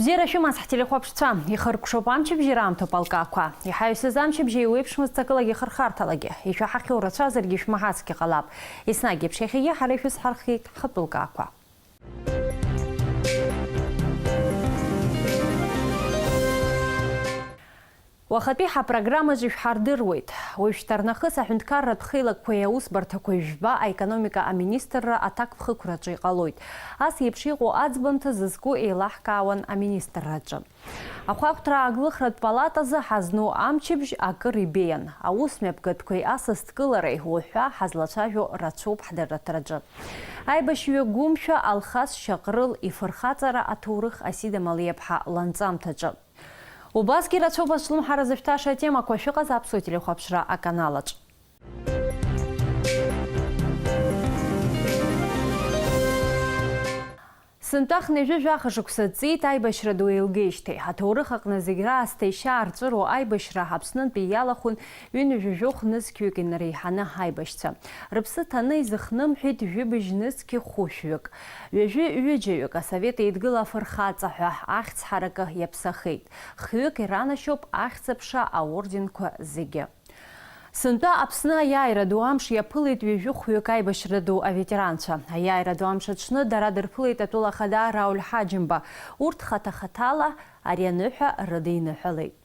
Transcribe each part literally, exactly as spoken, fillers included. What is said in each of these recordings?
Бзиара шәымаз, ҳтелехәаԥшцәа, ихыркәшоуп амчыбжьи раамҭоуп алкаақәа. Иҳаҩсыз амчыбжьи еиуеиԥшмызт ҵакылагьы хырхарҭалагьы. Ишәаҳахьоу рацәазаргьы шәмаҳацгьы ҟалап. Еснагь еиԥш иахьагьы ҳара ишәызҳархиеит ҳхатәы лкаақәа. Уахатәи ҳапрограммаҿы ишәҳардыруеит. Уажәшьҭарнахыс аҳәынҭқарратә хеилакқәеи аусбарҭақәеи жәба аекономика аминистрра аҭакԥхықәраҿы иҟалоит. Ас еиԥш иҟоу аӡбамҭа зызку еилаҳкаауан аминистрраҿы. Ахәаахәҭра ааглыхратә палатазы ҳазну амчыбжь акыр ибеиан. Аусмҩаԥгатәқәеи асасдкылареи уҳәа ҳазлацәажәо рацәоуп ҳдырраҭараҿы. Аибашьҩы гәымшәа Алхас Шьаҟрыл ифырхаҵара аҭоурых Асида Малиаԥҳа ланҵамҭаҿы. Убасгьы рацәоуп азҿлымҳара зышәҭаша атемақәа, шәыҟаз аԥсуа телехәаԥшра аканалаҿ. Сынтәа хынҩажәи жәаха шықәса ҵит аибашьра ду еилгеижьҭеи. Аҭоурых аҟны зегь раасҭа ишьаарҵәыроу аибашьра Аԥснынтәи иалахәын ҩынҩажәи жәохә нызқьҩык инареиҳаны аибашьцәа. Рыԥсы ҭаны изыхнымҳәит жәибжь нызқьи хәышәҩык. Ҩажәи ҩыџьаҩык асовет еидгыла афырхаҵа ҳәа ахьӡ ҳаракы иаԥсахеит. Хҩык иранашьоуп Ахьӡ-аԥша аорденқәа зегьы. Сынтәа Аԥсны аиааира ду амш иаԥылеит ҩажәи хәҩык аибашьра ду аветеранцәа. Аиааира ду амш аҽны дара дырԥылеит атәыла ахада Рауль Ҳаџьымба. Урҭ хаҭа-хаҭала ари аныҳәа рыдиныҳәалеит.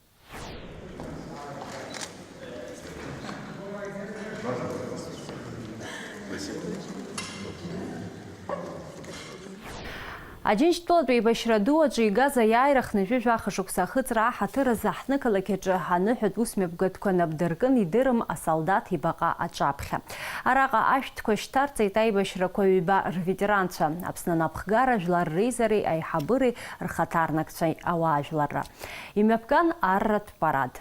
Аџьынџьтәылатә еибашьра ду аҿы игаз аиааира хынҩажәи жәаха шықәса ахыҵра аҳаҭыр азы ҳнықалақь аҿы аныҳәатә усмҩаԥгатәқәа нап дыркын идырым асолдаҭ ибаҟа аҿаԥхьа. Араҟа ашәҭқәа шьҭарҵеит аибашьрақәа ҩба рветеранцәа, Аԥсны анапхгара, жәлар реизареи аиҳабыреи рхаҭарнакцәеи ауаажәларра. Имҩаԥган арратә парад.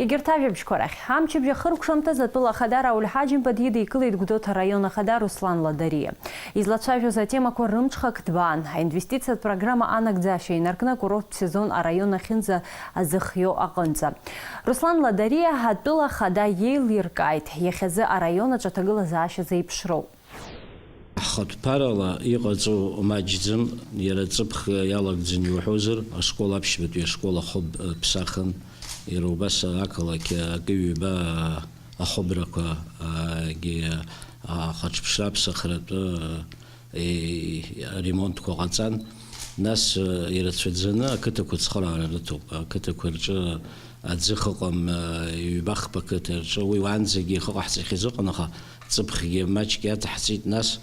Егьырҭ ажәабжьқәа рахь. Амчыбжь ахыркәшамҭаз атәыла ахада Рауль Ҳаџьымба дидикылеит Гәдоуҭа араион ахада Руслан Ладариа. Излацәажәоз атемақәа рымҽхак ҭбаан, аинвестициатә программа анагӡашьа инаркны акурорттә сезон араион ахьынӡа азыхиоу аҟынӡа. Руслан Ладариа атәыла ахада иеилиркааит иахьазы араион аҿы аҭагылазаашьа зеиԥшроу. Ҳхатә ԥарала иҟаҵоу маҷӡам, иара ҵыԥх иалагӡан иуҳәозар, ашкол аԥшьбатәи ашкол ахыб-, ԥсахын, иара убас ақалақь акы-ҩба ахыбрақәа, егьи ахәаҽԥшра аԥсахратәы, е, аремонтқәа ҟаҵан. Нас, е, ирацәаӡаны ақыҭақәа ацхыраара рыҭоуп. Ақыҭақәа рҿы аӡы хыҟам, е, ҩба-хԥа қыҭа рҿы, уи уаанӡагьы ихы ҟаҳҵахьаз ыҟан, аха ҵыԥхгьы маҷк иаҭаҳҵеит. Нас,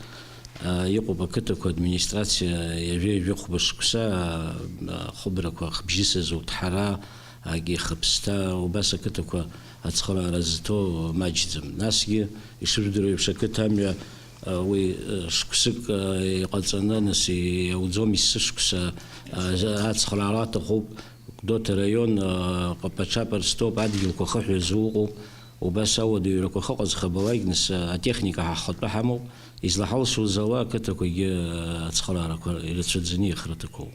е, иҟоуп ақыҭақәа администрациа ҩажәи ҩажәи хәба шықәса, е, ахыбрақәа хбжьысыз уҭҳара, егьи хыԥсҭа, убас ақыҭақәа ацхыраара зҭо маҷӡам. Насгьы, ишыжәдыруа еиԥш, ақыҭа амҩа, уи, шықәсык иҟаҵаны, нас, иауӡом, есышықәса ацхыраара аҭахуп. Гәдоуҭа араион ҟапаҽаԥа рызҭоуп, адгьылқәа хыҳәа иазуҟоуп. Убас ауадаҩрақәа ахьыҟаз хабалак, нас, атехника ҳахатәы ҳамоуп. Излаҳалшоз ала ақыҭақәагьы ацхыраарақәа ирацәаӡаны иахьрыҭақәоу.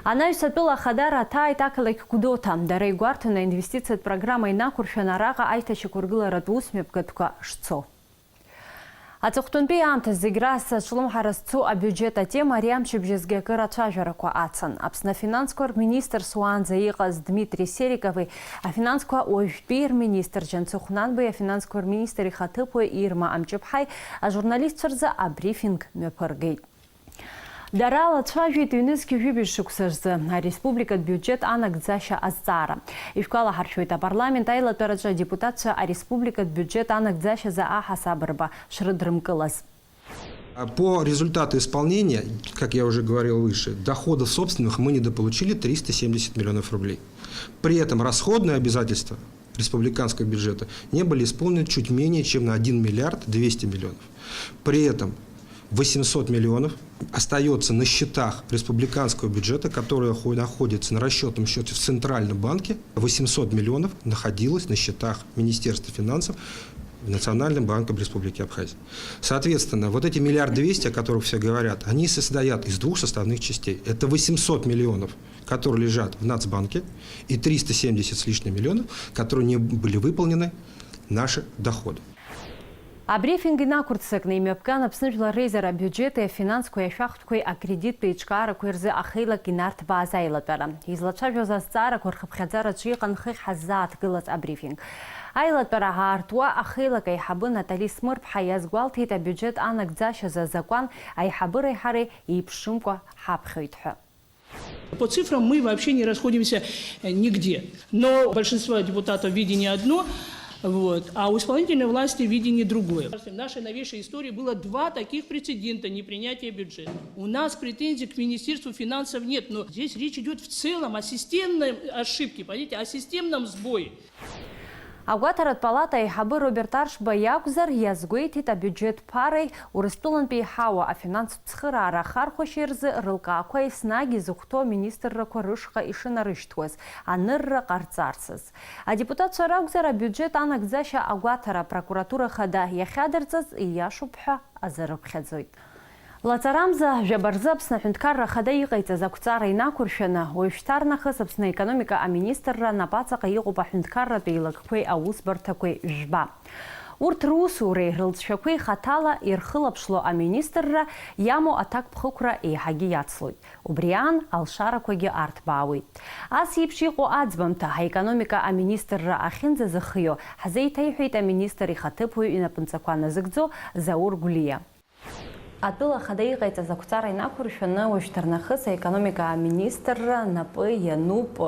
Анаҩс атәыла ахадара аҭааит ақалақь Гәдоуҭа. Дара игәарҭаны аинвестициатә программа инақәыршәаны араҟа аиҭашьақәыргыларатә усмҩаԥгатәқәа шцо. Аҵыхәтәантәи аамҭа зегь раасҭа аҿлымҳара зцу абиуџьет атема ари амчыбжьазгьы акыр ацәажәарақәа ацын. Аԥсны афинансқәа рминистрс уаанӡа иҟаз Дмитри Серикови афинансқәа уажәтәи рминистр Џьансыхә Нанбеи афинансқәа рминистр ихаҭыԥуаҩ Ирма Амҷыԥҳаи ажурналистцәа рзы абрифинг мҩаԥыргеит. Дара лацәажәеит ҩнызқь жәибжь шықәса рзы ареспубликатә биуџьет анагӡашьа азҵаара. Ишәгәалаҳаршәоит, апарламент аилатәараҿы адепутатцәа ареспубликатә биуџьет анагӡашьазы аҳасабырба шрыдрымкылаз. По результату исполнения, как я уже говорил выше, доходов собственных мы недополучили триста семьдесят миллионов рублей. При этом расходные обязательства республиканского бюджета не были исполнены чуть менее чем на один миллиард двести миллионов. При этом восемьсот миллионов остается на счетах республиканского бюджета, которые хо- находятся на расчетном счете в Центральном банке. Восемьсот миллионов находилось на счетах Министерства финансов в Национальном банке Республики Абхазия. Соответственно, вот эти миллиард двести, о которых все говорят, они состоят из двух составных частей. Это восемьсот миллионов, которые лежат в Нацбанке, и триста семьдесят с лишним миллионов, которые не были выполнены наши доходы. Абрифинг инақәырццакны имҩаԥган Аԥсны Жәлар Реизара абиуџьети афинансқәеи ашәахтәқәеи акредиттә еиҿкаарақәеи рзы ахеилак инарҭбааз аилатәара. Излацәажәоз азҵаарақәа рхыԥхьаӡараҿы иҟан хыхь ҳаззааҭгылаз абрифинг. Аилатәара аартуа ахеилак аиҳабы Натали Смырԥҳа иазгәалҭеит, абиуџьет анагӡашьазы азакәан аиҳабыреи ҳареи еиԥшымкәа ҳаԥхьоит ҳәа. По цифрам мы вообще не расходимся э, нигде. Но большинство депутатов видение одно, вот, а у исполнительной власти видение другое. В нашей новейшей истории было два таких прецедента непринятия бюджета. У нас претензий к Министерству финансов нет, но здесь речь идет в целом о системной ошибке, понимаете, о системном сбое. Агәаҭаратә палата аиҳабы Роберт Аршба иакәзар, иазгәеиҭеит, абиуџьет ԥареи Урыстәылантәи иҳауа афинанстә цхыраара ахархәашьеи рзы рылкаақәа еснагь изыхәҭоу аминистррақәа рышҟа ишынарышьҭуаз анырра ҟарҵарцаз. Адепутатцәа ракәзар, абиуџьет анагӡашьа агәаҭара апрокуратура хада иахьадырҵаз ииашоуп ҳәа азы рыԥхьаӡоит. Лаҵарамза жәаба рзы Аԥсны Аҳәынҭқарра Ахада иҟаиҵаз ақәҵара инақәыршәаны, уажәшьҭарнахыс Аԥсны аекономика аминистрра напаҵаҟа иҟоуп аҳәынҭқарратә еилакқәеи аусбарҭақәеи жәба. Урҭ русуреи рылҵшәақәеи хаҭала ирхылаԥшло аминистрра иамоу аҭакԥхықәра еиҳагьы иацлоит. Убри аан, алшарақәагьы арҭбаауеит. Ас еиԥш иҟоу аӡбамҭа аекономика аминистрра ахьынӡазыхио ҳзеиҭеиҳәеит аминистр ихаҭыԥуаҩ инапынҵақәа назыгӡо Заур Гәлиа. Атәыла ахада иҟаиҵаз ақәҵара инақәыршәаны, уажәшьҭарнахыс аекономика аминистрра напы иануп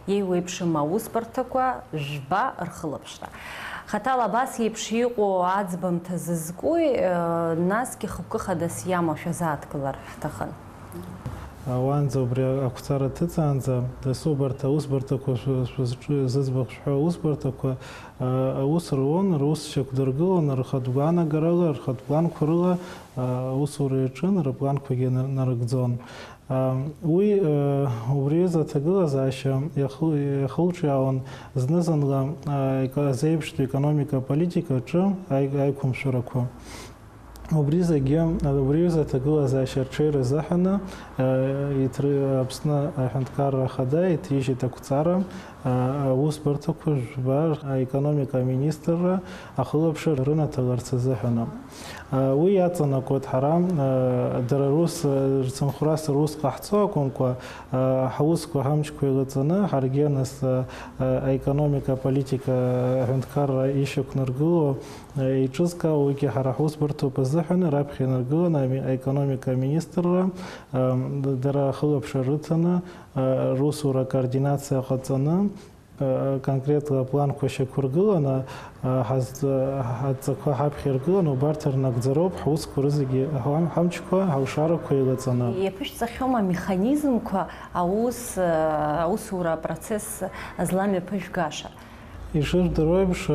еиуеиԥшым аусбарҭақәа жәба рхылаԥшра. Хаҭала абас еиԥш иҟоу аӡбамҭа зызкуи, насгьы хықәкы хадас иамоу шәазааҭгылар ҳҭахын. Уаанӡа убри ақәҵара ҭыҵаанӡа, дасу убарҭ аусбарҭақәа шәы- шәызҿу- зыӡбахә шәҳәо аусбарҭақәа, а, аус руан, рус шьақәдыргылон, рхатә гәаанагарала, рхатә планқәа рыла, а, аусура иаҿын, рыпланқәагьы нар- нарыгӡон. А, уи, а, убри изы аҭагылазаашьа иахыл- иахылҿиаауан зны-зынла, а, ека- азеиԥштә економика аполитика аҿы аи- аиқәымшәарақәа. Убри зегьы, убри аҩыза аҭагылазаашьа рҽеира азыҳәаны, э, иҭры-, Аԥсны Аҳәынҭқарра Ахада иҭижьит ақәҵара, э, аусбарҭақәа жәба аекономика аминистрра ахылаԥшра рынаҭаларц азыҳәаны. Э, уи иаҵанакуеит ҳара, э, дара рус, э, рцынхәрас рус ҟаҳҵо акәымкәа, э, ҳусқәа ҳамчқәа еилаҵаны, ҳаргьы нас, э, э, аекономика аполитика аҳәынҭқарра ишьақәнаргыло, еиҿызкаауагьы ҳара ҳусбарҭоуп азыҳәан, раԥхьа инаргыланы ами-, аекономика аминистрра, ам, д- дара ахылаԥшра рыҭаны, а, русура акоординациа ҟаҵаны, а, конкретла апланқәа шьақәыргыланы, а, ҳаз-, ҳадҵақәа ҳаԥхьа иргыланы, убарҭ рнагӡароуп ҳусқәа рызегьы, ҳам-, ҳамчқәа, ҳалшарақәа еилаҵаны. Иаԥышәҵахьоума амеханизмқәа аус, аусура апроцесс зламҩаԥыжәгаша? Ишыжәдыруа еиԥш,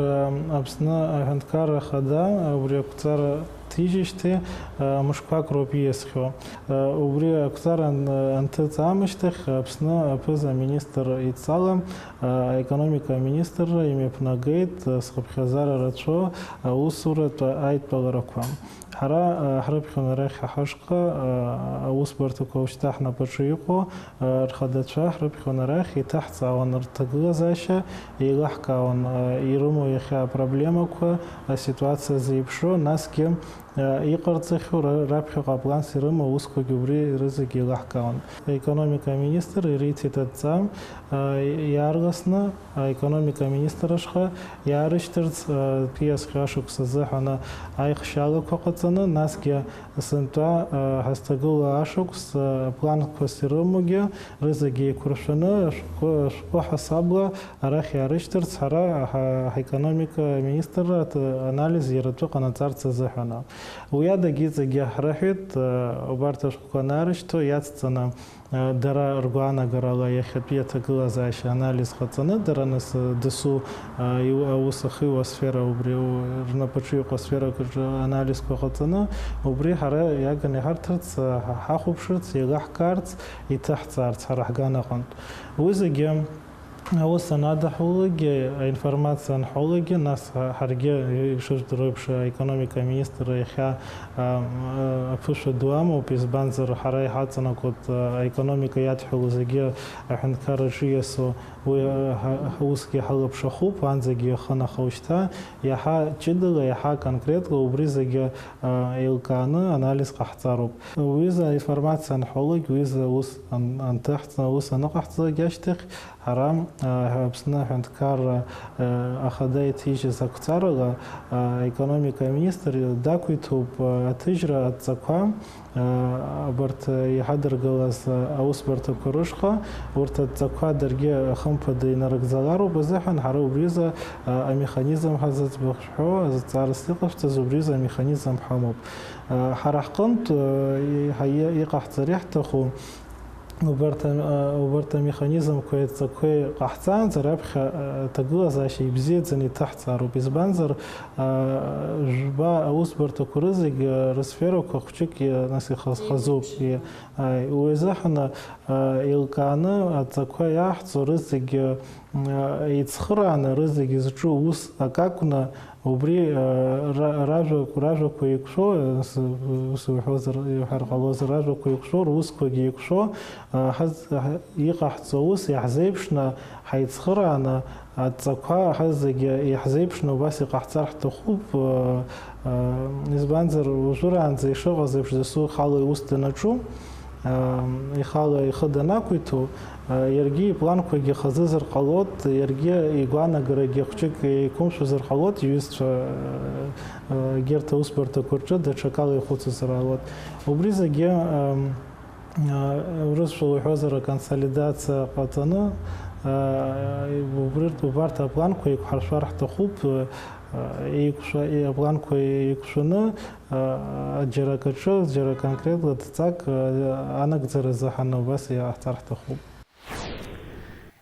Аԥсны Аҳәынҭқарра Ахада убри ақәҵара ҭижьижьҭеи мышқәак роуп ииасхьоу. Убри ақәҵара ан- анҭыҵ аамышьҭахь Аԥсны аԥыза-министр идҵала аекономика аминистрра имҩаԥнагеит зхыԥхьаӡара рацәоу аусуратә аидтәаларақәа. Ҳара, а, ҳрыԥхьон арахь ҳашҟа, а, аусбарҭақәа ушьҭа ҳнапаҿы иҟоу, а, рхадацәа ҳрыԥхьон арахь иҭаҳҵаауан рҭагылазаашьа, еилаҳкаауан, а, ирымоу иахьа апроблемақәа, аситуациа зеиԥшроу, насгьы, а, иҟарҵахьоу ра-, раԥхьаҟа апланс ирымоу аусқәагьы убри рызегьы еилаҳкаауан. Аекономика аминистр ириҭеит адҵа, а, иаарласны аекономика аминистр ашҟа иаарышьҭырц, а, ииасхьоу ашықәс азыҳәаны аихшьаалақәа ҟаҵ-, Насгьы сынтәа, а, ҳазҭагылоу ашықәс, а, апланқәас ирымоугьы рызегьы еиқәыршәаны ашәҟәы, ашәҟәы ҳасабла арахь иаарышьҭырц ҳара ҳа-, ҳекономика министрра аҭ-, анализ иара атәы ҟанаҵарц азыҳәан. Уи адагьы иҵегьы ҳрыҳәеит, а, убарҭ ашәҟәқәа анаарышьҭуа иацҵаны, а, дара ргәаанагарала иахьатәи аҭагылазаашьа анализ ҟаҵаны, дара нас, а, дасу, а, иу-, аус ахиуа асфера убри, у-, рнапаҿы иҟоу асферак рҿы анализқәа ҟаҵаны, убри ҳара иаганы иҳарҭарц, а, ҳа-, ҳахәаԥшырц, еилаҳкаарц, иҭаҳҵаарц ҳара ҳганаҟынтә. Уи зегьы аус анадаҳулакгьы, аинформациа анҳаулакгьы, нас ҳа-, ҳаргьы, ишыжәдыруа еиԥш, аекономика аминистрра иахьа, а, а, аԥышәа ду амоуп, избанзар, ҳара иҳаҵанакуеит, а, аекономика иадҳәалоу зегьы аҳәынҭқарраҿы ииасуа, уи, а, ҳа-, ҳусгьы ҳалаԥшахуп, уанӡагьы иахын, аха ушьҭа иаҳа ҷыдала, иаҳа конкретла убри зегьы, а, еилкааны анализ ҟаҳҵароуп. Уи изы аинформациа анҳәалак, уи изы аус ан-, анҭыҳҵа-, аус аныҟаҳҵалак ашьҭахь, ҳара, а, Аԥсны аҳәынҭқарра, а, ахада иҭижьыз ақәҵарала, а, аекономика аминистр дақәиҭуп, а, аҭыжьра адҵақәа, а, абарҭ иҳадыргалаз, а, аусбарҭақәа рышҟа, урҭ адҵақәа даргьы хымԥада инарыгӡалароуп азыҳәан, ҳара убризы, а, амеханизм ҳазыӡбахә шәҳәо, азҵаарас иҟашәҵаз убризы амеханизм ҳамоуп. А, ҳара ҳҟынтә, а, и-, ҳа-, и-, иҟаҳҵар иаҳҭаху, Убарҭ ам-, а, убарҭ амеханизмқәеи адҵақәеи ҟаҳҵаанӡа раԥхьа, а, аҭагылазаашьа ибзиаӡаны иҭаҳҵаароуп. Избанзар, а, жәба аусбарҭақәа рызегь, а, рысферақәа хәҷык, а, нас ихаз-, хазуп. Еиуеиԥшым. И-, ааи, уи азыҳәан, а, еилкааны адҵақәа иаҳҵо рызегь, а, еицхырааны, рызегь зҿу ус акакәны, убри, а, ра-, ражәа-, ражәақәа еиқәшәо, а, с-, ус уҳәозар, иҳәар ҟалозар, ражәақәа еиқәшәо, русқәагьы еиқәшәо, а, ҳаз-, ҳа-, иҟаҳҵо аус иаҳзеиԥшны, ҳаицхырааны, адҵақәа ҳазегьы иаҳзеиԥшны убас иҟаҳҵар ҳҭахуп, а, а, избанзар, уажәраанӡа ишыҟаз еиԥш, дасу ихала иус данаҿу, ихала ихы данақәиҭу, иаргьы ипланқәагьы хазызар ҟалоит, иаргьы игәаанагарагьы хәҷык еиқәымшәозар ҟалоит, иҩызцәа, егьырҭ аусбарҭақәа рҿы даҽакала ихәыцызар ҟалоит. Убри зегьы, урысшәала уҳәозар, аконсолидациа ҟаҵаны, убри, убарҭ апланқәа еиқәҳаршәар ҳҭахуп, еиқәшәа-, апланқәа еиқәшәаны, Џьара акаҿы, џьара конкретла дҵак анагӡаразы ҳан убас иаҳҵар ҳҭахуп.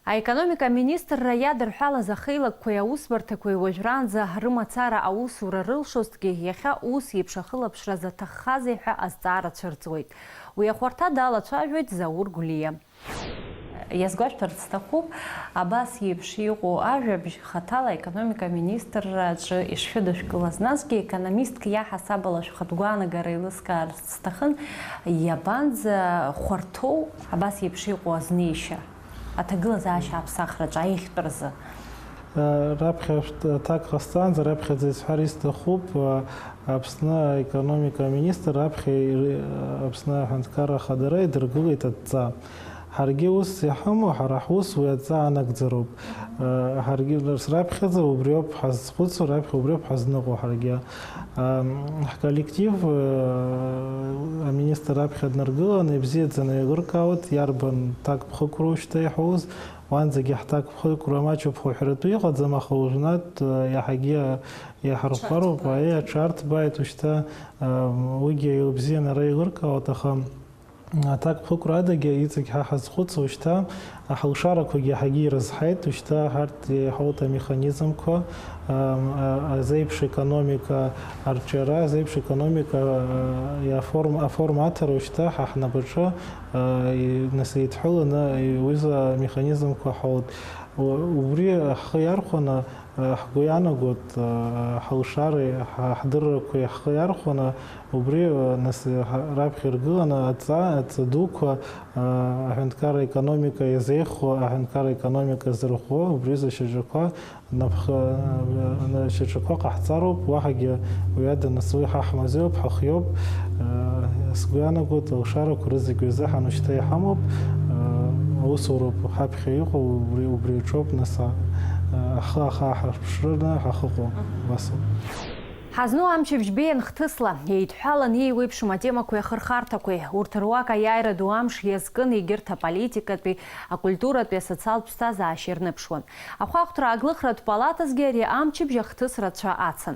Аекономика аминистрра иадырҳәалаз ахеилакқәеи аусбарҭақәеи уажәраанӡа рымацара аусура рылшозҭгьы, иахьа ус еиԥш ахылаԥшра заҭаххазеи ҳәа азҵаара цәырҵуеит. Уи ахәарҭа далацәажәоит Заур Гәлиа. Иазгәашәҭарц сҭахуп, абас еиԥш иҟоу ажәабжь хаҭала аекономика аминистрра аҿы ишшәыдышәкылаз. Насгьы економистк иаҳасаб ала шәхатә гәаанагара еилыскаарц сҭахын, иабанӡа хәарҭоу абас еиԥш иҟоу азнеишьа аҭагылазаашьа аԥсахраҿы аиӷьтәразы? Раԥхьа шәт-, аҭак ҟасҵаанӡа, раԥхьаӡа исҳәар исҭахуп, Аԥсны аекономика аминистр раԥхьа ир-, Аԥсны аҳәынҭқарра ахадара идыргылеит адҵа. Ҳаргьы ус иҳамоу, ҳара ҳус уи адҵа анагӡароуп. Ҳаргьы нас раԥхьаӡа убриоуп ҳазхәыцуа, раԥхьа убриоуп ҳазныҟәо ҳаргьы. Ҳколлектив аминистр раԥхьа днаргыланы ибзиаӡаны еилыркаауеит, иарбан ҭакԥхықәроу шьҭа иҳәоз. Уанӡагьы ҳҭакԥхықәра маҷуп ҳәа уҳәаратәы иҟаӡам, аха уажәнатә, э, иаҳагьы иаҳархәароуп, аиеи, аҽарҭбааит, ушьҭа, э, уигьы еилыбзианы ара еилыркаауеит, аха аҭакԥхықәра адагьы иҵегь ҳа ҳазхәыцуа, ушьҭа аҳалшарақәагьы иаҳагьы ирызҳаит, ушьҭа ҳарҭ иаҳауеит амеханизмқәа, э, э, азеиԥш економика арҿиара, азеиԥш економика, э, иаформ-, аформа аҭара ушьҭа ҳа ҳнапаҿы, э, и-, нас еидҳәыланы, и-, уи за-, амеханизмқәа ҳауеит. У-, убри ҳхы иархәаны, э, ҳгәы иаанагоит, э, ҳалшареи ҳа-, ҳдыррақәеи ҳхы иархәаны, убри, э, нас, э, ҳа-, раԥхьа иргыланы адҵа, адҵа дуқәа, э, аҳәынҭқарра економика иазеиӷьу, аҳәынҭқарра економика зырӷәӷәо, убри зы шьаҿақәа Напхгара шьаҿақәа ҟаҳҵароуп, уаҳагьы уи ада нас уи ҳа ҳмазеиуп, ҳахиоуп. Сгәы иаанагоит, алшарақәа рызегь уи азыҳәан ушьҭа иҳамоуп. Аусуроуп ҳаԥхьа иҟоу, убри, убри аҿоуп нас, ҳхы ахаа ҳарԥшраны ҳахыҟоу. Мгм. Убасоуп. Ҳазну амчыбжь беиан хҭысла, еидҳәалан еиуеиԥшым атемақәеи ахырхарҭақәеи. Урҭ руак аиааира ду амш иазкын егьырҭ аполитикатәи, акультуратәи, асоциалтә ԥсҭазаашьа ирныԥшуан. Ахәаахәҭра аглыхратә палатазгьы ари амчыбжь ахҭыс рацәа ацын.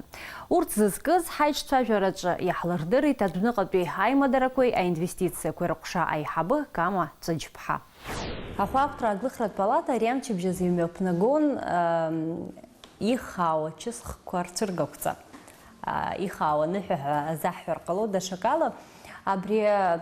Урҭ зызкыз ҳаиҿцәажәараҿы иаҳлырдырит адәныҟатәи аимадарақәеи аинвестициақәеи рыҟәша аиҳабы Кама Ҵәыџьԥҳа. Ахәаахәҭра аглыхратә палата ари амчыбжь азы имҩаԥнагон, ам, ихаау ачысхқәа рцәыргақәҵа. А, ихаау аныҳәа ҳәа азаҳҳәар ҟало даҽакала. Абри, а,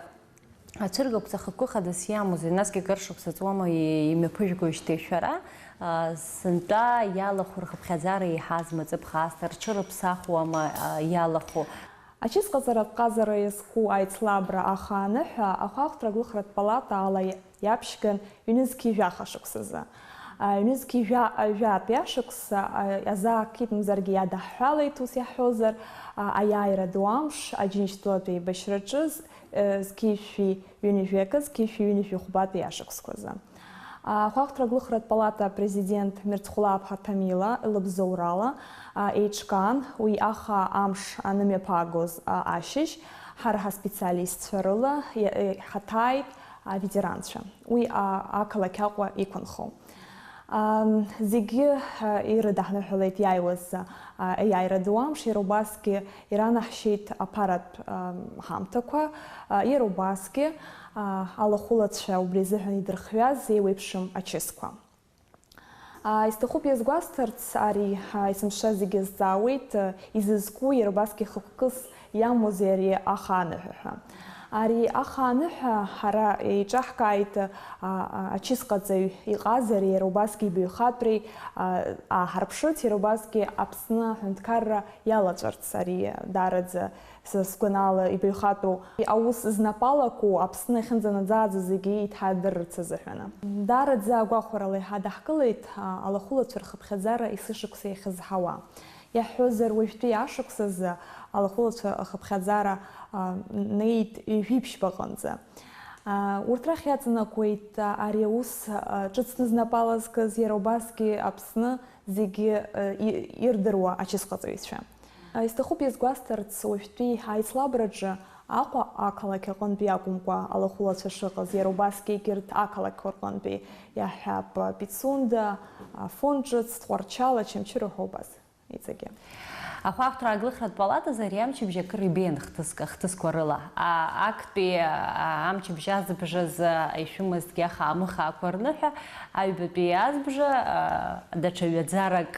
ацәыргақәҵа хықәкы хадас иамоузеи, насгьы акыр шықәса ҵуама и-, имҩаԥыжәгоижьҭеи шәара, а, сынтәа иалахәу рхыԥхьаӡара еиҳа змаҵыԥхасҭа, рҽырыԥсахуама, а, иалахәу? Ачысҟаҵаратә ҟазара иазку аицлабра ахааныҳәа ахәаахәҭра аглыхратә палата ала иаԥшьган ҩнызқьи жәаха шықәсазы. А, ҩнызқьи жәа-, жәатәи ашықәс, а, азы акы акәымзаргьы иадаҳҳәалеит, ус иаҳҳәозар, а, аиааира ду амш Аџьынџьтәылатә еибашьраҿы з-, э, зқьи жәшәи ҩынҩажәи акы, зқьи жәшәи ҩынҩажәи хәбатәи ашықәсқәазы. Ахәаахәҭра аглыхратә палата апрезидент Мирцхәлаԥҳа Ҭамила лыбзоурала, а, еиҿкаан, уи аха амш анымҩаԥаагоз, а, ашьыжь, ҳара ҳаспециалистцәа рыла иа-, иҳаҭааит аветеранцәа, уи, а, ақалақь Аҟәа иқәынхо. Ам, зегьы, а, ирыдаҳныҳәалеит иааиуаз, а, аиааира ду амш, иара убасгьы иранаҳшьеит аԥаратә, ам, ҳамҭақәа, а, иара убасгьы, а, алахәылацәа убри азыҳәан идырхиаз еиуеиԥшым ачысқәа. А, исҭахуп иазгәасҭарц, ари, а, есымша зегьы зҵаауеит, а, изызку иара убасгьы хықәкыс иамоузеи ари ахааныҳәа ҳәа. Ари ахааныҳәа ҳара еиҿаҳкааит, а, а, ачысҟаҵаҩ иҟазареи иара убасгьы ибаҩхатәреи, а, ааҳарԥшырц, иара убасгьы Аԥсны аҳәынҭқарра иалаҵәарц, ари даараӡа са сгәанала ибаҩхатәу аус знапалаку Аԥсны ахьынӡанаӡааӡо зегьы иҭҳадырырц азыҳәаны. Даараӡа агәахәарала иҳадаҳкылеит, а, алахәылацәа рхыԥхьаӡара есышықәса иахьызҳауа. Иаҳҳәозар, уажәтәи ашықәс азы алахәылацәа рхыԥхьаӡара, а, неит ҩажәи ԥшьбаҟынӡа. А, урҭ рахь иаҵанакуеит, а, ари аус, а, ҿыцны знапала зкыз, иара убасгьы Аԥсны зегьы, э, и-, ирдыруа ачысҟаҵаҩцәа. Э, исҭахуп иазгәасҭарц, уажәтәи аицлабраҿы Аҟәа ақалақь аҟынтәи акәымкәа, алахәылацәа шыҟаз, иара убасгьы егьырҭ ақалақьқәа рҟынтәи, иаҳҳәап, Пицунда, Афон ҿыц, Тҟәарчал, Очамчыра ҳәа убас иҵегьы. Ахәаахәҭра аглыхратә палатазы ари амчыбжь акыр ибеиан хҭыск-, хҭысқәа рыла. А, актәи, а, амчыбжь азбжазы ишәымазҭгьы аха амыхаақәа рныҳәа, аҩбатәи азбжа, а, даҽа ҩаӡарак,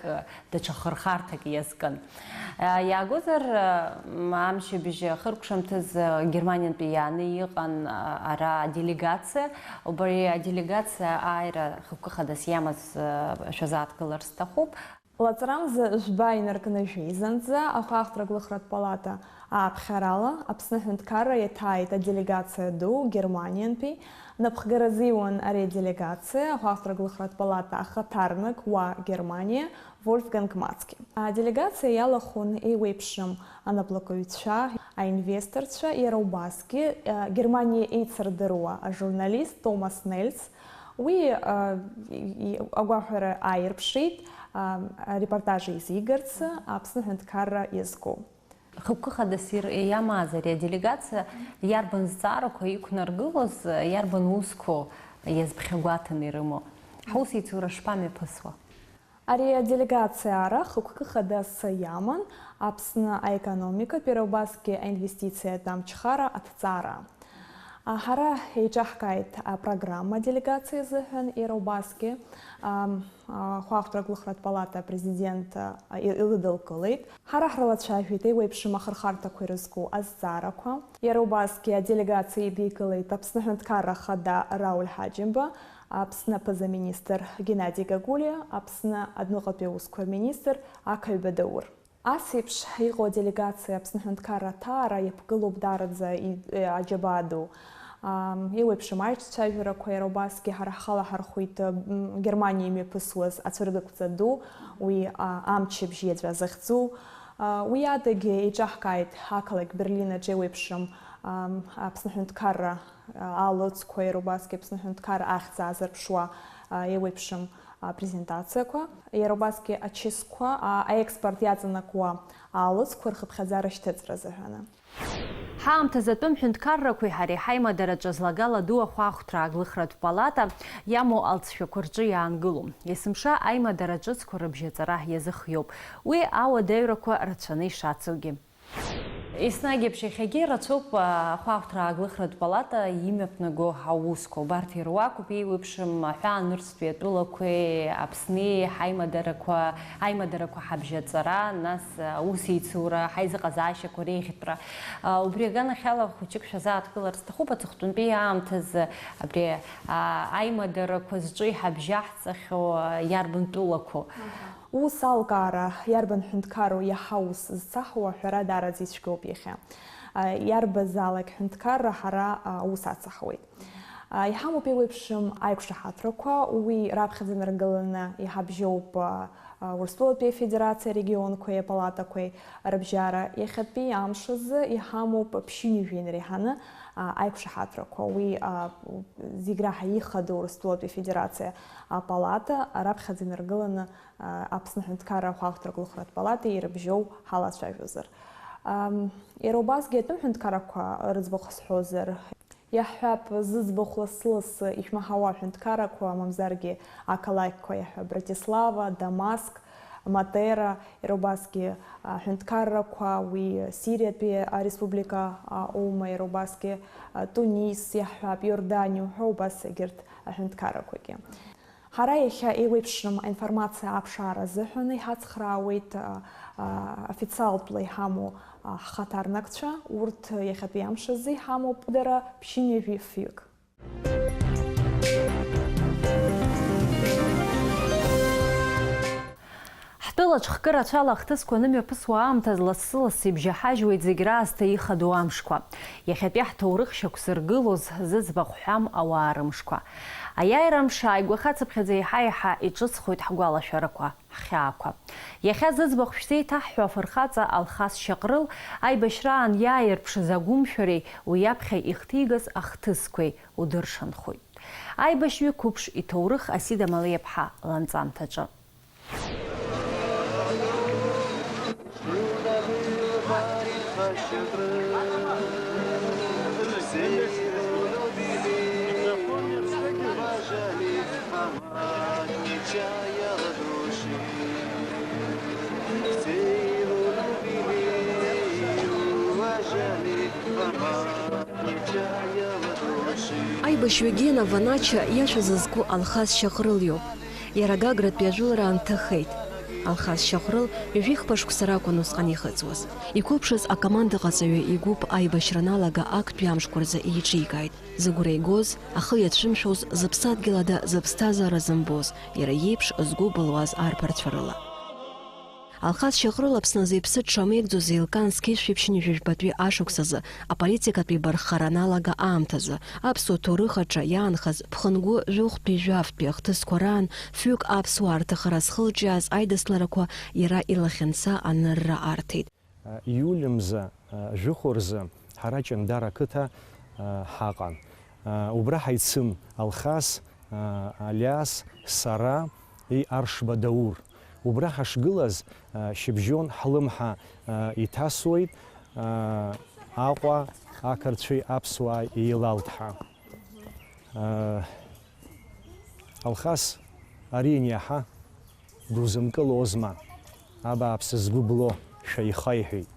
даҽа хырхарҭак иазкын. А, иаагозар, а, м, амчыбжь хыркәшамҭаз, а, Германиантәи иааны иҟан, а, ара аделегациа. Убри аделегациа ааира хықәкы хадас иамаз, а, шәазааҭгылар сҭахуп. Лаҵарамза жәба инаркны жәеизанӡа, ахәаахәҭра аглыхратә палата ааԥхьарала Аԥсны аҳәынҭқарра иаҭааит аделегациа ду Германиантәи. Напхгара азиуан ари аделегациа ахәаахәҭра аглыхратә палата ахаҭарнак уа Германиа Вольфганг Мацке. Аделегациа иалахәын еиуеиԥшым анаплакыҩцәа, аинвесторцәа, иара убасгьы, а, Германиа еицырдыруа ажурналист Томас Нельц, уи, а, и-, и-, агәаҳәара ааирԥшит, а, арепортаж еизигарц Аԥсны аҳәынҭқарра иазку. Хықәкы хадас ир-, иамааз ари аделегациа иарбан зҵаарақәа иқәнаргылоз, иарбан усқәоу иазԥхьагәаҭаны ирымоу? Ҳусеицура шԥамҩаԥысуа? Ари аделегациа ара хықәкы хадас иаман Аԥсны аекономикатә, иара убасгьы аинвестициатә амчхара аҭҵаара. А, ҳара еиҿаҳкааит апрограмма аделегациа азыҳәан, иара убасгьы, ам, а, ахәаахәҭра аглыхратә палата апрезидент, а, и-, илыдылкылеит. Ҳара ҳрылацәажәеит еиуеиԥшым ахырхарҭақәа ирызку азҵаарақәа. Иара убасгьы аделегациа идикылеит Аԥсны аҳәынҭқарра ахада Рауль Ҳаџьымба, Аԥсны аԥыза-министр Геннади Гагулиа, Аԥсны адәныҟатәи аусқәа рминистр Ақаҩба Даур. Ас еиԥш иҟоу аделегациа Аԥсны аҳәынҭқарра аҭаара иаԥгылоуп даараӡа и-, аџьабаа ду. Ам, еиуеиԥшым аиҿцәажәарақәа, иара убасгьы ҳара ҳхала ҳархәит, м, Германиа имҩаԥысуаз ацәыргақәҵа ду, уи, а, амчыбжь иаҵәа захьӡу. А, уи адагьы еиҿаҳкааит ақалақь Берлин аҿы еиуеиԥшым, ам, Аԥсны аҳәынҭқарра, а, алыҵқәа, иара убасгьы Аԥсны аҳәынҭқарра ахьӡ аазырԥшуа, а, еиуеиԥшым, апрезентациақәа, иара убасгьы ачысқәа, а, аекспорт иаҵанакуа аалыҵқәа рхыԥхьаӡара шьҭыҵра азыҳәаны. Ҳаамҭазы атәым ҳәынҭқаррақәеи ҳареи ҳаимадараҿы злагала ду ахәаахәҭра ааглыхратә палата иамоу алҵшәақәа рҿы иаангылом. Есымша аимадара ҿыцқәа рыбжьаҵара иазыхиоуп. Уи ауадаҩрақәа рацәаны ишацугьы. Еснагь еиԥш иахьагьы рацәоуп ахәаахәҭра ааглыхратә палата имҩаԥнаго аусқәа. Убарҭ ируакуп еиуеиԥшым аҳәаанырцәтәи атәылақәеи Аԥсни ҳаимадарақәа, аимадарақәа ҳабжьаҵара, нас аусеицура, ҳаизыҟазаашьақәа реиӷьтәра. Убри аганахьала хәыҷык шәазааҭгылар сҭахуп, аҵыхәтәантәи аамҭазы абри аимадарақәа зҿы иҳабжьаҳҵахьоу иарбан тәылақәоу? Ус алкаара, иарбан ҳәынҭқарроу иаҳа ус зцаҳауа, ҳәара даараӡа ицәгьоуп иахьа. Иарбазаалак ҳәынҭқарра ҳара аус ацаҳауеит. Иҳамоуп еиуеиԥшым аиқәшаҳаҭрақәа, уи раԥхьаӡа инаргыланы иҳабжьоуп Урыстәылатәи Афедерациа арегионқәеи апалатақәеи рыбжьара. Иахьатәи амш азы иҳамоуп ԥшьынҩажәи инареиҳаны аиқәшаҳаҭрақәа. Уи зегь раҳа ихадоу Урыстәылатәи Афедерациа апалата раԥхьаӡа инаргыланы Аԥсны аҳәынҭқарра ахәаахәҭра аглыхратә палатеи ирыбжьоу ҳалацәажәозар. Ам, иара убасгьы атәым ҳәынҭқаррақәа рыӡбахә сҳәозар, иаҳҳәап, зыӡбахә лассы-лассы ишәмаҳауа аҳәынҭқаррақәа, мамзаргьы ақалақьқәа, иаҳҳәап, Братислава, Дамаск, Матера, иара убасгьы аҳәынҭқаррақәа, уи Сириатәи ареспублика аума, иара убасгьы Тунис, иаҳҳәап, Иорданиа уҳәа, убас егьырҭ аҳәынҭқаррақәагьы. Ҳара иахьа еиуеиԥшым аинформациа аԥшаара азыҳәан иҳацхраауеит, а, а, официалтәла иҳамоу, а, ҳхаҭарнакцәа, урҭ иахьатәи амш азы иҳамоуп дара ԥшьынҩажәи фҩык. Ҳтәылаҿ хкы рацәала ахҭысқәа анымҩаԥысуа аамҭазы лассы-лассы ибжьаҳажьуеит зегь раасҭа ихадоу амшқәа. Иахьатәи ҳҭоурых шьақәзыргылоз зыӡбахә ҳәам ауаа рымшқәа. Аиааира амш ааигәахацыԥхьаӡа еиҳа-еиҳа иҿыцхоит ҳгәалашәарақәа, ҳхьаақәа. Иахьа зыӡбахә шәзеиҭаҳҳәо афырхаҵа Алхас Шьаҟрыл аибашьраан иааирԥшыз агәымшәареи уи аԥхьа ихҭигаз ахҭысқәеи удыршанхоит. Аибашьҩы қәыԥш иҭоурых Асида Малиаԥҳа ланҵамҭаҿы. Аибашьҩы Гена Ванача иашәа зызку Алхас Шьаҟрыл иоуп. Иара Гагратәи ажәылара аанҭахеит. Алхас Шьаҟрыл ҩажәихԥа шықәса ракәын усҟан ихыҵуаз. Иқәыԥшыз акомандаҟаҵаҩы игәыԥ аибашьра аналага актәи амшқәа рзы еиҿикааит. Зыгәра игоз, ахы иацәымшәоз, зыԥсадгьыл ада зыԥсҭазаара зымбоз, иара иеиԥш згәы былуаз арԥарцәа рыла. Алхас Шьаҟрыл Аԥсны азы иԥсы дшамеигӡоз еилкаан зқьи жәшәи ԥшьынҩажәи жәбатәи ашықәсазы, аполитикатәи барххара аналага аамҭазы, аԥсуа ҭоурых аҿы иаанхаз ԥхынгәы жәохәтәи жәафтәи ахҭысқәа раан фҩык аԥсуаа рҭахара зхылҿиааз аидысларақәа иара илахьынҵа анырра арҭеит. Иуль мза, жәохә рзы ҳара Ҷандара ақыҭа ҳаҟан. Убра ҳаицын Алхас, Алиас, сара, и Аршба Даур. Убра ҳашгылаз, шьыбжьон ҳлымҳа иҭасуеит Аҟәа ақырҭцәеи аԥсуааи еилалҭҳа. Алхас, ари ианиаҳа, дузынкылозма, абааԥсы згәы бло, шәа ихаиҳәеит.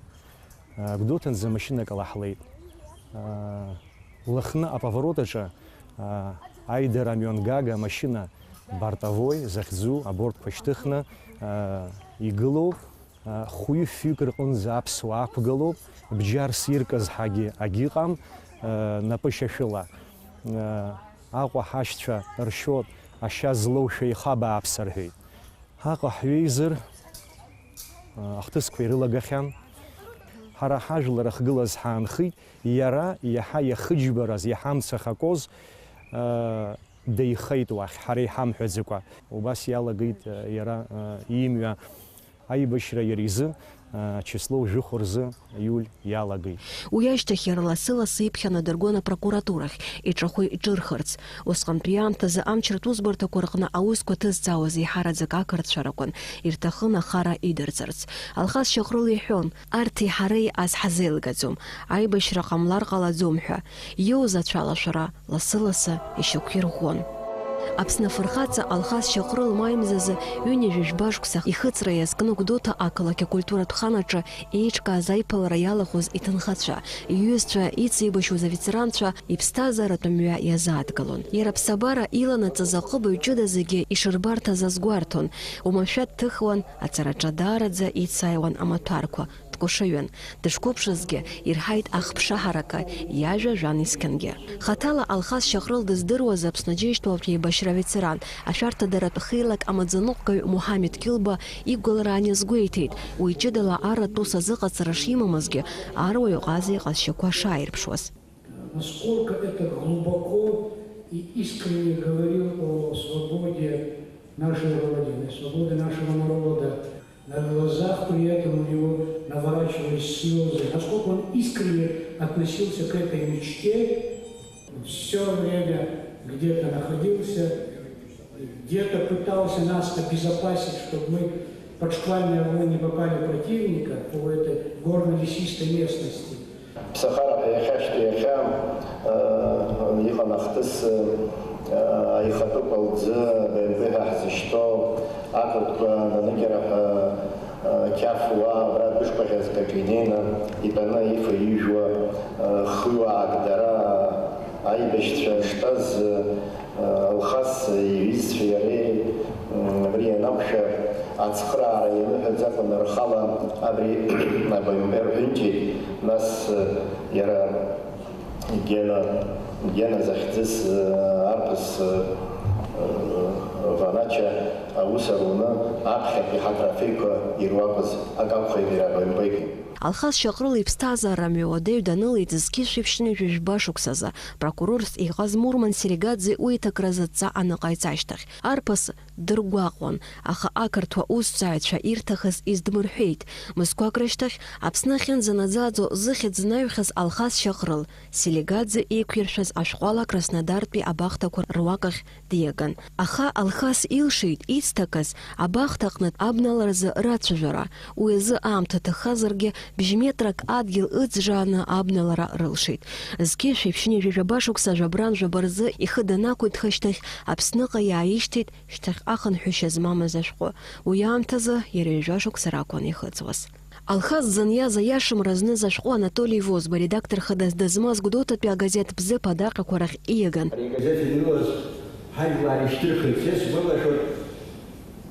Гәдоуҭанӡа машьынак ала ҳлеит. Лыхны аповорот аҿы аидара амион гага амашьына бортовой захьӡу абордқәа шьҭыхны игылоуп. Хәҩы-фҩык рҟынӡа аԥсуаа ақәгылоуп, бџьарс иркыз ҳагьы агьыҟам, напышьашәыла. Аҟәа ҳашьцәа ршьоит, ашьа злоу шәа ихабааԥс рҳәеит. Аҟәа ҳҩеизар, ахҭысқәа ирылагахьан. Ҳара ҳажәлар ахьгылаз ҳаанхеит, иара иаҳа иахыџьбараз, иҳамца ахьакоз, деихеит уахь, ҳара иҳамҳәаӡакәа. Убас иалагеит иара имҩа. Аибашьра иара изы, а, число жәохә рзы, иуль, иалагеит. Уи ашьҭахь иара лассы-лассы иԥхьаны дыргон апрокуратурахь, иҿахәы иҿырхырц. Усҟантәи аамҭазы амчратә усбарҭақәа рҟны аусқәа ҭызҵаауаз еиҳараӡак ақырҭцәа ракәын, ирҭахын ахара идырҵарц. Алхас Шьаҟрыл иҳәон, арҭи ҳареи ас ҳазеилгаӡом, аибашьра ҟамлар ҟалаӡом ҳәа. Иоуз ацәалашәара лассы-лассы ишьақәирӷәӷәон. Аԥсны афырхаҵа Алхас Шьаҟрыл маи мзазы ҩынҩажәи жәба шықәса ихыҵра иазкны Гәдоуҭа ақалақь акультуратә хан аҿы еиҿкааз аиԥылара иалахәыз иҭынхацәа, иҩызцәа, иҵеибашьуаз аветеранцәа иԥсҭазааратә мҩа иазааҭгалон. Иара аԥсабара иланаҵаз аҟыбаҩ ҷыда зегьы ишырбарҭаз азгәарҭон, уамашәа дҭыхуан, аҵараҿы даараӡа ицааиуан амаҭәарқәа, дкәашаҩын. Дышқәыԥшызгьы, ирҳаит ахԥша ҳаракы, иажәа жәан исқьынгьы. Хаҭала Алхас Шьаҟрыл дыздыруаз Аԥсны Аџьынџьтәылатә еибашьра аветеран, ашәарҭадаратә хеилак амаӡаныҟәгаҩ Муҳамед Кьылба игәлара аназгәеиҭеит, уи ҷыдала арратә ус азыҟаҵара шимамызгьы, аруаҩы ҟаза иҟазшьақәа шааирԥшуаз. Насколько это глубоко и искренне говорил о свободе нашего Родины, свободе нашего народа. На глазах при этом у него наворачивались слезы. Насколько он искренне относился к этой мечте, все время где-то находился, где-то пытался нас обезопасить, чтобы мы под шквальный огонь не попали противника по этой горно-лесистой местности. Ԥсахара ҳәа иахьашьҭоу иахьа, э, иҟан ахҭыс, э, аихатәы кәалӡы, Б М П ҳәа ҳзышьҭоу, ақырҭқәа наныкьара ҳәа, э, қьафуа, абра дәышықәсазк аҿы инеины, итәаны ифа-ижәуа, э, хҩуаак дара, аибашьцәа штәаз, э, Алхас иҩызцәеи иареи, м, абри ианақәшәа, ацхыраара ианыҳәаӡакәа рхала абри абаҩнбеи рҳәынҷеит, нас, э, иара Гена, Гена захьӡыз, э, арԥыс, э, э, Ванача аус аруны, аԥхьатәи ҳатрофеиқәа ируакыз акы акәхеит иара абаҩнбеигьы. Алхас Шьаҟрыл иԥсҭазаара мҩа уадаҩ данылеиҵ зқьи жәшәи ԥшьынҩажәи жәба шықәсазы, прокурорс иҟаз Мурман Селигаӡе уи иҭакразы адҵа аныҟаиҵа ашьҭахь, арԥыс дыргәаҟуан, аха ақырҭуа усҭҵааҩцәа ирҭахыз издмырҳәеит. Мызқәак рышьҭахь, Аԥсны ахьынӡанаӡааӡо зыхьӡ знаҩхьаз Алхас Шьаҟрыл, Селигаӡе еиқәиршәаз ашәҟәала Краснодартәи абахҭақәа руакахь диаган. Аха Алхас илшеит ицҭакыз абахҭаҟнытә абналаразы рацәажәара. Уи азы аамҭа ҭахазаргьы, бжьметрак адгьыл ыӡжааны абналара рылшеит. Зқьи жәшәи ԥшьынҩажәи жәаба шықәса жәабран жәаба рзы ихы данақәиҭха ашьҭахь, Аԥсныҟа иааишьҭит шьҭахьҟа хынҳәышьа змамыз ашәҟәы. Уи аамҭазы иара ҩажәа шықәса ракәын ихыҵуаз. Алхас дзыниаз аиашамра зныз ашәҟәы Анатоли Возба, редактор хадас дызмаз Гәдоуҭатәи агазеҭ Бзыԥ адаҟьақәа рахь ииаган. Ари агазеҭ ианылаз, ҳажәлар ишьҭырхит, са исгәалашәоит,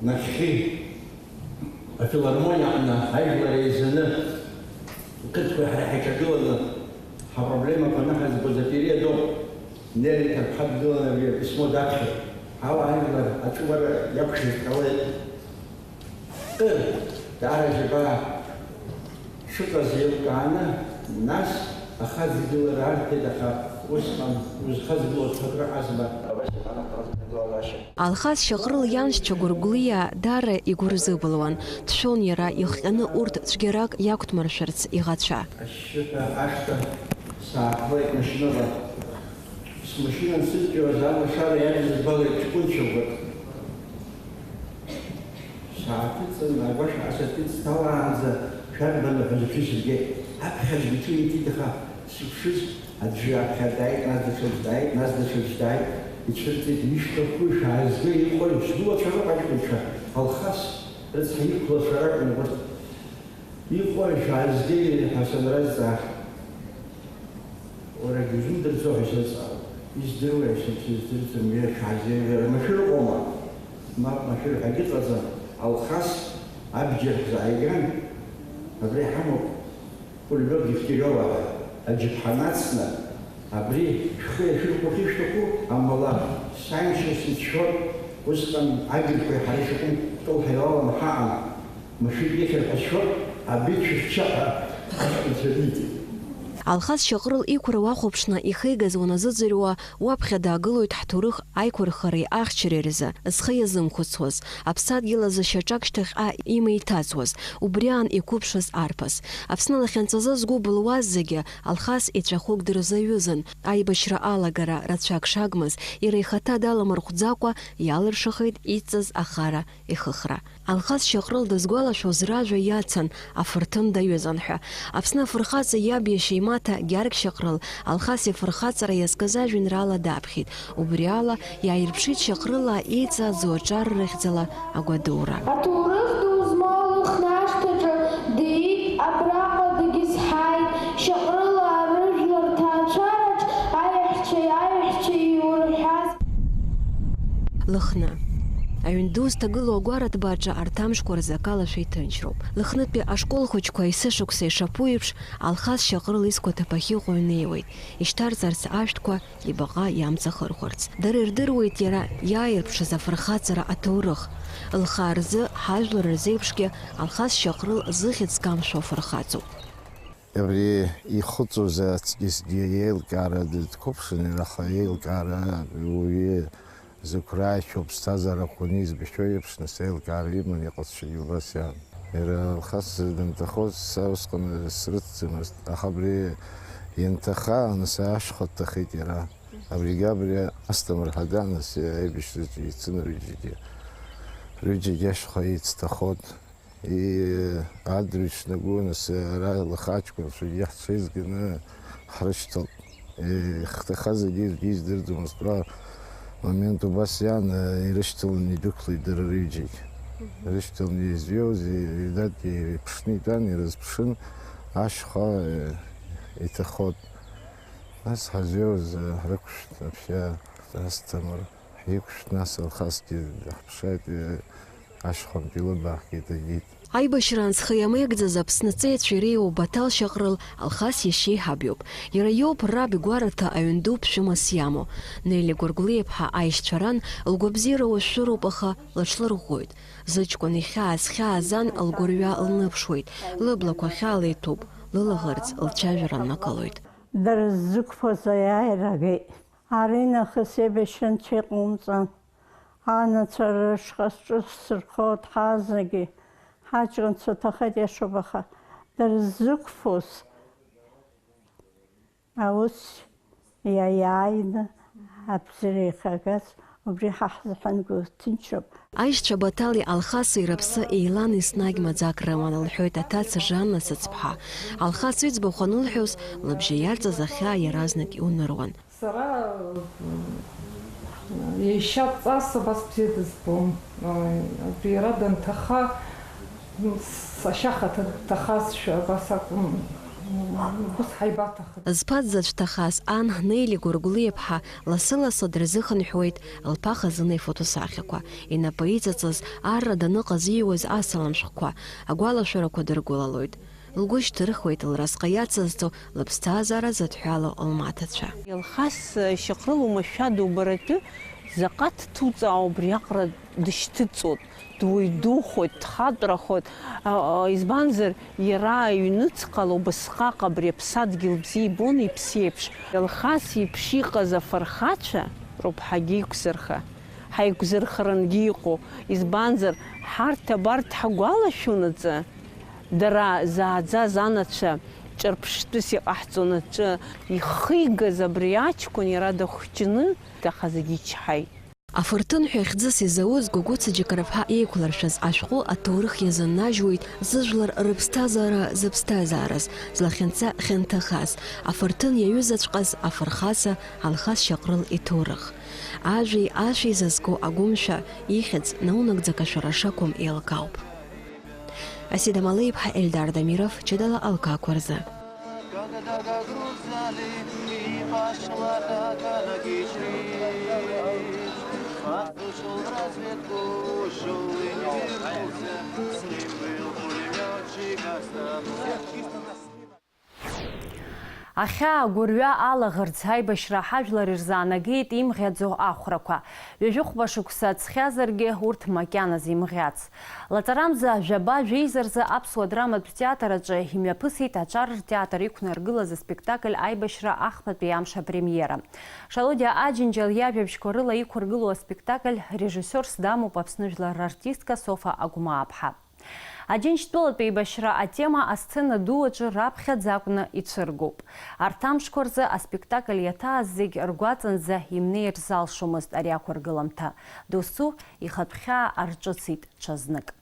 нахьхьи афилармониа аҟны ажәлар еизаны, ақыҭқәа ҳара ҳаиҿагыланы, ҳапроблемақәа анаҳазгоз апериод ауп. Нели ҭарԥҳа дгылан абри аписьмо даԥхьеит. Ҳауаажәлар аҵәуара иақәшәеит ҟалеит. Кыр, даара џьабаа шыҟаз еилкааны, нас ахаҵгылара арҭеит, аха усҟан узхаҵгылоз ԥыҭ ыҟазма? Алхас Шьаҟрыл ианшьцәа Гәыргәлиа даара игәырзыбылуан, дшәон иара ихҟьаны урҭ цәгьарак иақәдмыршәарц иӷацәа. Ашьшьыҳәа ашҭа сааҳлеит машьынала. Смашьына ансыдтәалаз алашара иадыз збалеит ҷкәынцәақәак. Сааҭыҵын, агәашә асыркит, сҭалаанӡа шәарбану ҳәа зыԥсы сыргеит. Аԥхьа аӡәгьы иҿы иҭит, аха сыԥшыз, аӡәы аԥхьа дааит, нас даҽаӡә дааит, нас даҽаӡә дааит, ицәырҵит, ишәҭаху шәаазгеи, иҟои, сгәылацәа рыҟоуп аҷкәынцәа, Алхас рыцҳа иқәлацәа ракәын урҭ. Иҟои шәаазгеи ҳәа санразҵаа, уара егьузымдырӡо ҳәа сазҵаауан. Издыруеи, сыздырӡом, иара шәаазеи, иара машәыр ыҟоума? Мап, машәыр ҳәагьы ыҟаӡам. Алхас абџьар ҳзааиган, абри ҳамоуп, Кульбер Дегтярева ҳәа аџьыԥҳа нацны, абри шәхы иашәырхәахьеи шәҭаху, амала саншьа сицәшәо, усҟан агырқәеи ҳареи шәҟәы кәтол ҳаилаланы ҳаҟан. Машәырк ихьыр ҳәа сшәоит, абри цәыхьча ҳәа аҷкәынцәа риҭеит. Алхас Шьаҟрыл иқәра уахәаԥшны ихигаз уназыӡырҩуа, уаԥхьа даагылоит ҳҭоурых аиқәырхареи ахьчареи рзы зхы иазымхәыцуаз, аԥсадгьыл азы шьаҿак шьҭахьҟа имеиҭаҵуаз, убриаан иқәыԥшыз арԥыс. Аԥсны лахьынҵазы згәы былуаз зегьы Алхас ицәахәык дырзаҩызан, аибашьра алагара рацәак шагмыз, иара ихаҭа даламырхәӡакәа иалыршахеит идҵаз ахара ихыхра. Алхас Шьаҟрыл дызгәалашәоз ражәа иацын, афырҭын даҩызан ҳәа. Аԥсны афырхаҵа иаб иашьа имаҭа Гьаргь Шьаҟрыл Алхас ифырхаҵара иазкыз ажәеинраала даԥхьеит. Убри ала, иааирԥшит Шьаҟрылаа еиҵааӡоу аҿар рыхьӡала агәадура. Аҭоурых ду змоу Лыхнашҭаҿы диит, абраҟа дагьызҳаит, Шьаҟрылаа рыжәлар ҭаацәараҿ аиаҳәшьеи аиаҳәшьеи иурҳәаз. Лыхны. Аҩн ду зҭагылоу агәараҭбааҿы арҭ амшқәа рзы акалашәа иҭынчроуп. Лыхнытәи ашкол хәыҷқәа есышықәса ишаԥу еиԥш, Алхас Шьаҟрыл изқәа аҭыԥахь иҟоу инеиуеит, ишьҭарҵарц ашәҭқәа ибаҟа иамҵахырхәарц. Дара ирдыруеит иара иааирԥшыз афырхаҵара аҭоурых. Лхаа рзы, ҳажәлар рзеиԥшгьы Алхас Шьаҟрыл зыхьӡ зкамшәо афырхаҵоуп. Абри ихыҵуаз аҵкьысгьы еилкаара дқәыԥшын, аха еилкаара уаҩы зықәра иашьоу аԥсҭазаара хәыны избахьоу еиԥш, нас еилкаара иман иҟазшьагьы убас иан. Иара Алхас данҭахоз са усҟан срыцӡамызт, аха абри ианҭаха, нас ашьха дҭахеит иара. Абригьы абри Асҭамыр Ҳадан, нас аибашьраҿы ицын рҩыџьагьы. Рҩыџьагьы ашьха еицҭахот. И-, адырҩаҽны агәы, нас, ара Лыхачқәа рцәагьы ҳцәеизганы ҳрышьҭалт. Ихҭахаз зегьы аӡәгьы издырӡомызт, уа момент убас иан, ирышьҭаланы идәықәлеит дара рҩыџьагь. Ирышьҭаланы изҩуаз, и-, идатәи иԥшны итәан, ирызԥшын, ашьха, э, иҭахот. Нас ҳазҩуаз, э, ҳрықәшәт, аԥшьа, Асҭамыр. Ҳиқәшәт, нас Алхасгьы даҳԥшааит, ашьхантәи лыбаахк иҭагеит. Аибашьраан зхы иамеигӡаз Аԥсны аҵеицәа иреиуоу Баҭал Шьаҟрыл Алхас иашьеиҳаб иоуп. Иара иоуп раб игәараҭа аҩн ду ԥшәымас иамоу. Нели Гәыргәлиаԥҳа аишьцәа ран лгәабзиара уашәшәыроуп, аха лыҽлырӷәӷәоит. Зыҷкәын ихьаа зхьааз ан лгәырҩа лныԥшуеит, лыблақәа хьаала иҭәуп, лылаӷырӡ лцәажәара ннакылоит. Дара ззықәԥоз аиааира агеит. Аринахыс еибашьра анцәа иҟоумҵан. Анацәа рышҟа сҿы сырхот ҳазегьы. Ҳаҷкәынцәа ҭахеит иашоуп, аха дара ззықәԥоз аус иаиааины абзиара ихагаз убри ҳа ҳзыҳәан гәы ҭынчроуп. Аишьцәа Баҭали Алхаси рыԥсы еилан, еснагь маӡак рыман, лҳәоит аҭаца Жанна Сыцԥҳа. Алхас иӡбахә анылҳәоз, лыбжьы иарҵаз ахьаа иаразнак иуныруан. Сара, м, еишьа дҵас абас бзиа дызбом. М, иара данҭаха, м, сашьа хаҭа дҭахазшәа абас акәын. М, ус ҳаибаҭахеит. Зԥа дзаҵә ҭахаз ан Нели Гәыргәлиаԥҳа лассы-лассы дрызыхынҳәуеит лԥа хазына ифотосахьақәа, инапы иҵыҵыз, арра даныҟаз ииуаз асалам шәҟәқәа, агәалашәарақәа дыргәылалоит. Лгәы шьҭырхуеит лразҟы иацызҵо лыԥсҭазаара зыдҳәалоу лмаҭацәа. Алхас Шьаҟрыл умашәа дубаратәы заҟа дҭуҵаау убриаҟара дышьҭыҵуеит, дуаҩ духоит, дхатәрахоит, а, а, избанзар, иара аҩныҵҟала убасҟак абри аԥсадгьыл бзиа ибон иԥсы еиԥш. Алхас иеиԥш иҟаз афырхацәа роуп ҳагьеиқәзырха, ҳаиқәзырхарангьы иҟоу, избанзар, ҳарҭ абарҭ ҳгәалашәонаҵы, Дара зааӡаз анацәа ҿырԥштәыс иҟаҳҵон аҿы ихигаз абри аҷкәын иара дахәҷны, аха зегьы ичҳаит. Афырҭын ҳәа хьӡыс изауз Гәыгәыца Џьықараԥҳа еиқәларшәыз ашәҟәы аҭоурых иазыннажьуеит зыжәлар рыԥсҭазаара зыԥсҭазаараз, злахьынҵа хьанҭахаз, афырҭын иаҩызаҵәҟьаз афырхаҵа Алхас Шьаҟрыл иҭоурых. Ажәеи ашәеи зазку агәымшәа, ихьӡ наунагӡак ашәара шақәым еилкаауп. Асида Малеиԥҳа, Ельдар Дамиров, ҷыдала алкаақәа рзы. Ахьаа агәырҩа алаӷырӡ аибашьра ҳажәлар ирзаанагеит имӷьаӡо ахәрақәа. Ҩажәихәба шықәса ҵхьазаргьы урҭ макьаназ имӷьац. Лаҵарамза жәаба жәеиза рзы Аԥсуа драматә театр аҿы имҩаԥысит аҿар ртеатр иқәнаргылаз аспектакль Аибашьра ахԥатәи амш апремиера. Шалодиа Аџьынџьал иажәабжьқәа рыла иқәыргылоу аспектакль режиссиорс дамоуп Аԥсны жәлар рартистка Софа Агәмааԥҳа. Аџьынџьтәылатә еибашьра атема асцена ду аҿы раԥхьаӡа акәны ицәыргоуп. Арҭ амшқәа рзы аспектакль иаҭааз зегь ргәаҵанӡа имнеир залшомызт ари ақәыргыламҭа. Досу ихатә хьаа арҿыцит ҽазнык.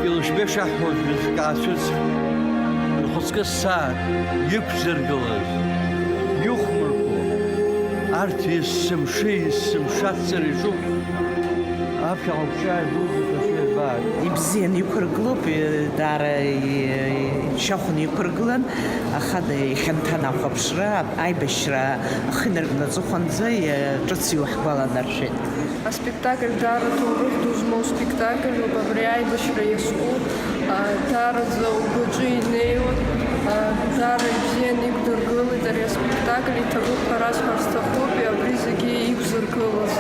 Илшбеи шаҳҳәоз ҩызк аацәыӡ, нхәыцкы сцаар, иқәзыргылаз, иухмырхәо, арҭ есымши есымша аццара иҿуп. Аԥхьаҟа угәшьааит, дуӡӡа шәеибааит. Ибзиан иқәыргылоуп, даара ишьахәны иқәыргылан, аха ихьанҭан ахәаԥшра, аибашьра ахы инаркны аҵыхәанӡа ҿыц иуаҳгәаланаршәеит. Аспектакль даара ҭоурых ду змоу спектакльуп, абри аибашьра иазку, а, даараӡа угәаҿы инеиуеит, а, даара ибзианы иқәдыргылеит ари аспектакль, иҭабуп ҳәа расҳәар сҭахуп, абри зегьы иқәзыргылаз.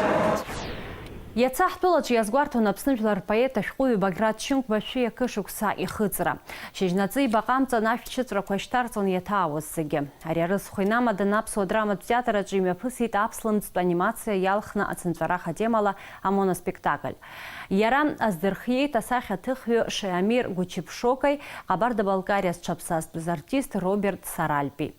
Иацы ҳтәылаҿы иазгәарҭон Аԥсны жәлар рпоет ашәҟәыҩҩы Баграт Шьынқәба шәи акы шықәса ихыҵра. Шьыжьнаҵы ибаҟа амҵан ашәҭшьыҵәрақәа шьҭарҵон иаҭаауаз зегьы. Ари арыцхә инамаданы Аԥсуа драматә театр аҿы имҩаԥысит аԥслымӡтә анимациа иалхны ацынҵәарах атемала амоноспектакль. Иара аздырхиеит асахьаҭыхҩы Шеамир Гучиԥшокаи Ҟабарда-Балкариа зҽаԥсазтәыз артист Роберт Саральпи.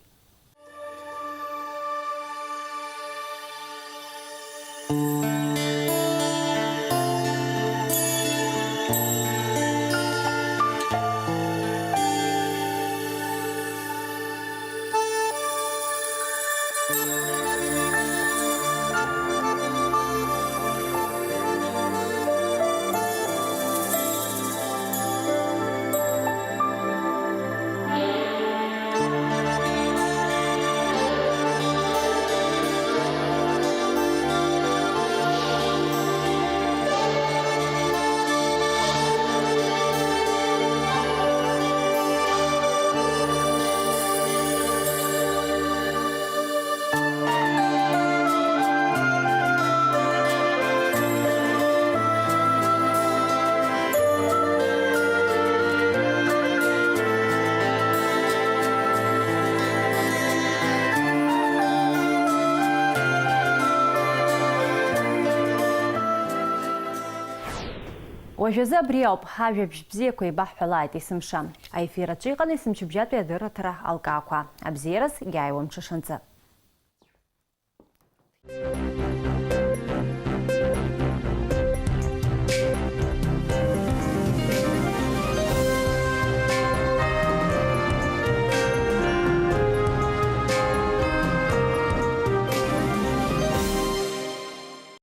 Уажәазы абри ауп, ажәабжь бзиақәа еибаҳҳәалааит есымша. Аефир аҿы иҟан есымчыбжьатәи адырраҭара алкаақәа. Абзиараз, иааиуа мҽышанҵы.